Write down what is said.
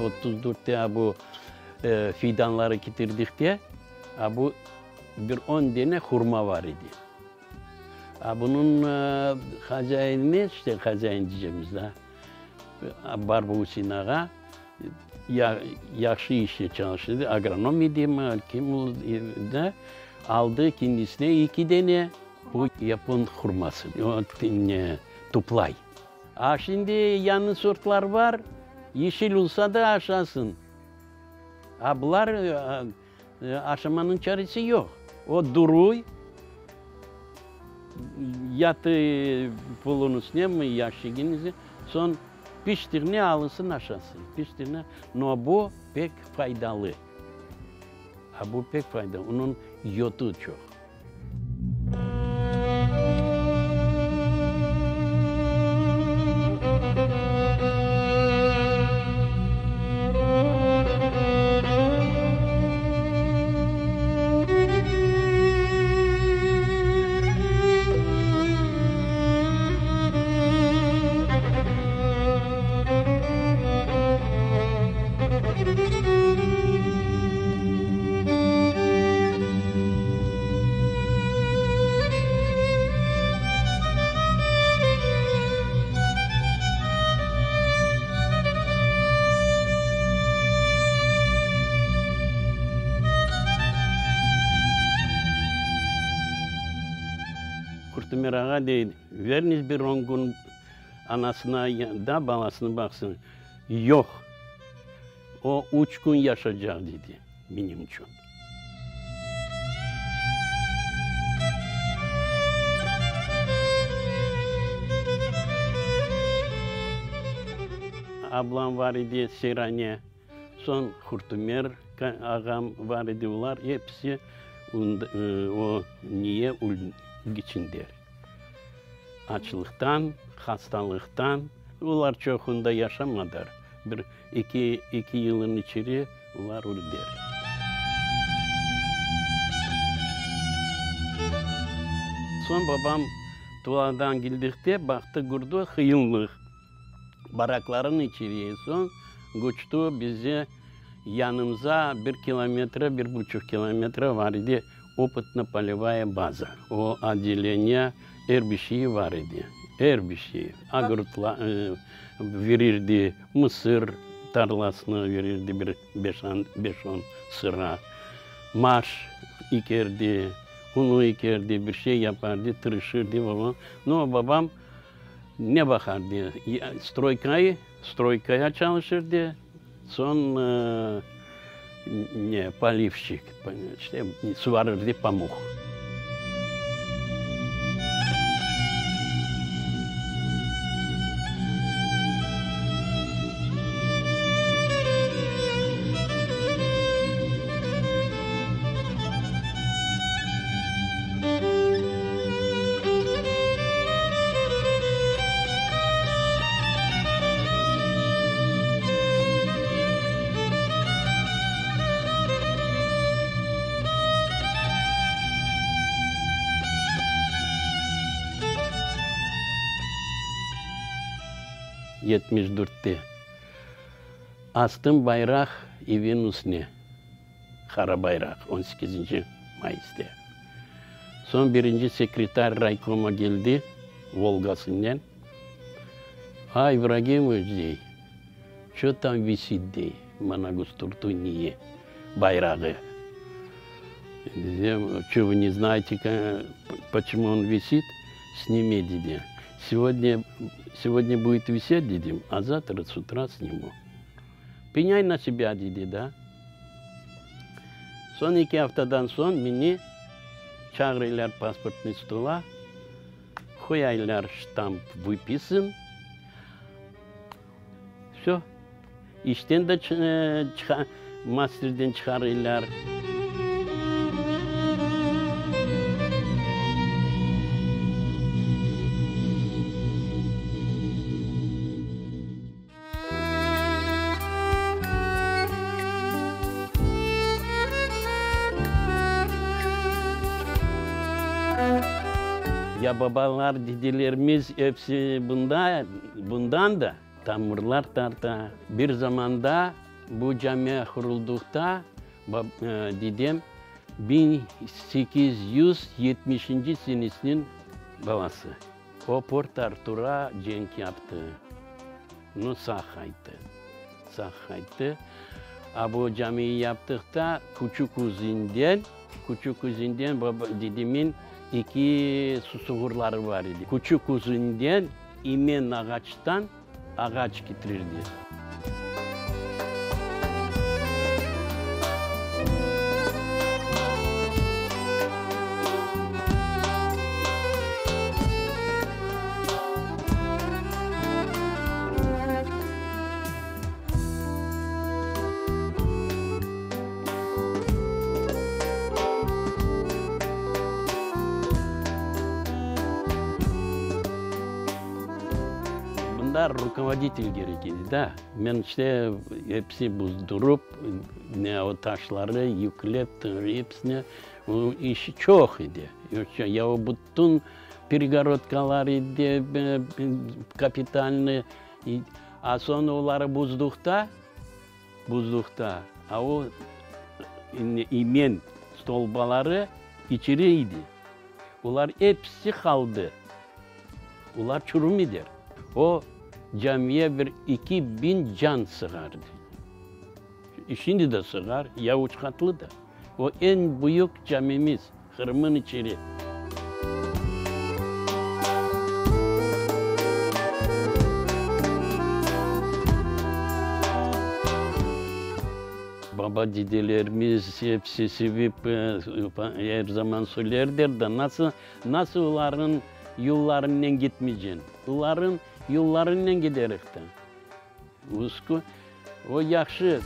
34-te a bu fidanları ketirdikte, a bu bir on dene hurma var edi. A bunıñ hazainine, işte hazain diycemiz da, Barba Üsein ağa yahşı işte çalıştı, agronom idimi, kim da, aldı kendisine eki dene bu yapon hurması, tuplay. A şimdi yañı sortlar bar, yeşil olsa da aşasıñ. A bular aşamanıñ çaresi yoq. O duruy, yatı polunıñ üstüne mi, yaşiginiñ üstüne, soñ piştiğine alısıñ aşasıñ, piştiğine. No bu pek faydalı. A bu pek faydalı, onıñ yotu çoq. Qurtümer ağa dey, Verniz bir on kün anasına da balasını baqsın. Yoq, o üç kün yaşacaq, dedi, menim içün. Ablam var idi, Seyrane, soñ Qurtümer ağam var idi, olar episi o niye içindeler. Açlıqtan, hastalıqtan, olar çoqunda yaşamadılar, bir eki, eki yılın içeri olar öldiler. Soñ babam Tuladan keldikte baqtı, kördi, qıyınlıq, barakların içeri. Soñ köçti bizi yanımıza bir kilometre, bir buçuq kilometre var idi Opıtno-polevaya baza. O otdeleniye er bir şeyi var edi, er bir şeyi. Agorotla verirdi, mısır tarlasını verirdi bir beş on sıra, maş ekerdi, unu ekerdi, bir şey yapardı, tırışırdı babam. No, babam ne baqardı, stroykayı, stroykaya çalışırdı, Soñ ne, polivşçik, işte, suvarırdı pamuq. 74-te astım bayraq evin üstüne, qara bayraq, on sekizinci mayıste. Soñ birinci sekretar raykoma keldi Volgasınen. A, İbragimoviç, dey, ço tam visit, dey, mana gusturtu niye bayrağı. Ço, vı ne znayete, poçemu on visit? Snimi, dedi. Segodnâ, segodnâ budet viset, dedim, a zavtra s utra snimu. Penyay na sebâ, dedi, da. Soñ eki aftadan soñ meni çağırıylar pasportnıy stola. Qoyaylar ştamp vıpisan, vsö, işten de çıqa, masterden çıqarıylar. Ya babalar, dedelerimiz episi bunda, bundan da tamırlar tarta. Bir zamanda. Bu cami quruldıqta dedem 1870-nci senesiniñ balası. O Port-Artura cenk yaptı. Nu, sağ qayttı. Sağ qayttı. A bu camiyi yaptıqta Küçük-Üzinden, Küçük-Üzinden baba, dedemin eki susuğurları bar edi. Küçük-Üzinden imen ağaçtan ağaç ketirirdi. Bunda rukovoditel kerek edi da. Men işte episi buzdurıp, ne o taşları yüklep, episine iş çoq edi. Ya o bütün peregorodkalar edi, kapitalnıy, a soñ oları buzduqta, buzduqta, a o imen stolbaları içeri edi. Olar episi qaldı. Olar çürümeyler. O camiye bir 2000 can sığardı. Şimdi de sığar, ya üç qatlı da. O eñ büyük camimiz Qırımın içeri. Baba-dedelerimiz episi sevip, er zaman söylerler da, nasıl, nasıl olarnıñ yollarınen gitmeyceñ? Olarnıñ yollarınen giderik da. Usku, o yahşı.